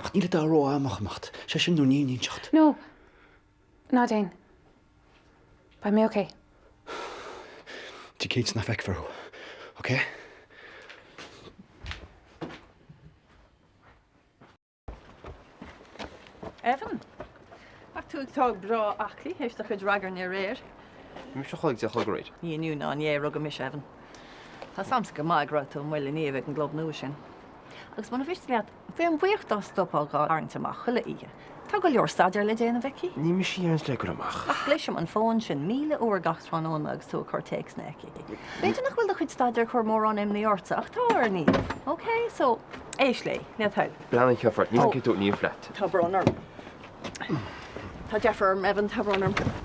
Ach níl a dhath ró-am ach imeacht, sé sin nó ní inseacht. No! Ná déan. Beidh mé ok. Déan cinnte nach bhfeicfear thú, ok? Evan, ach tú ag tógáil breá aclaí théis do chuid ragairne aréir. Bhí mise a chodladh ag 10 a chlog aréir. Ní inniu ná inné a rugadh mise, Evan. Tá 's a'msa go maith go raibh tú amuigh le Niamh ag an gclub nua sin. Agus muna mhiste leat, Bheinn buíoch dá stopfá dhá tharraingt amach chuile oíche. Tá go leor staidéir le déanamh aici. Ní mise a dhéananns léi goil amach. Ach cloisim an fón sin 1,000 uair gach tráthnóna agus tú ag cur téacsanna aici. B'fhéidir nach bhfuil do chuid staidéir ag cur mórán imní ortsa, ach tá ar Niamh. Ok? So, éist léi, le do thoil. Breathnaigh Ceofair, ní cé tú Niamh leat. Tá brón orm. Tá deifir orm, Evan, tá brón orm.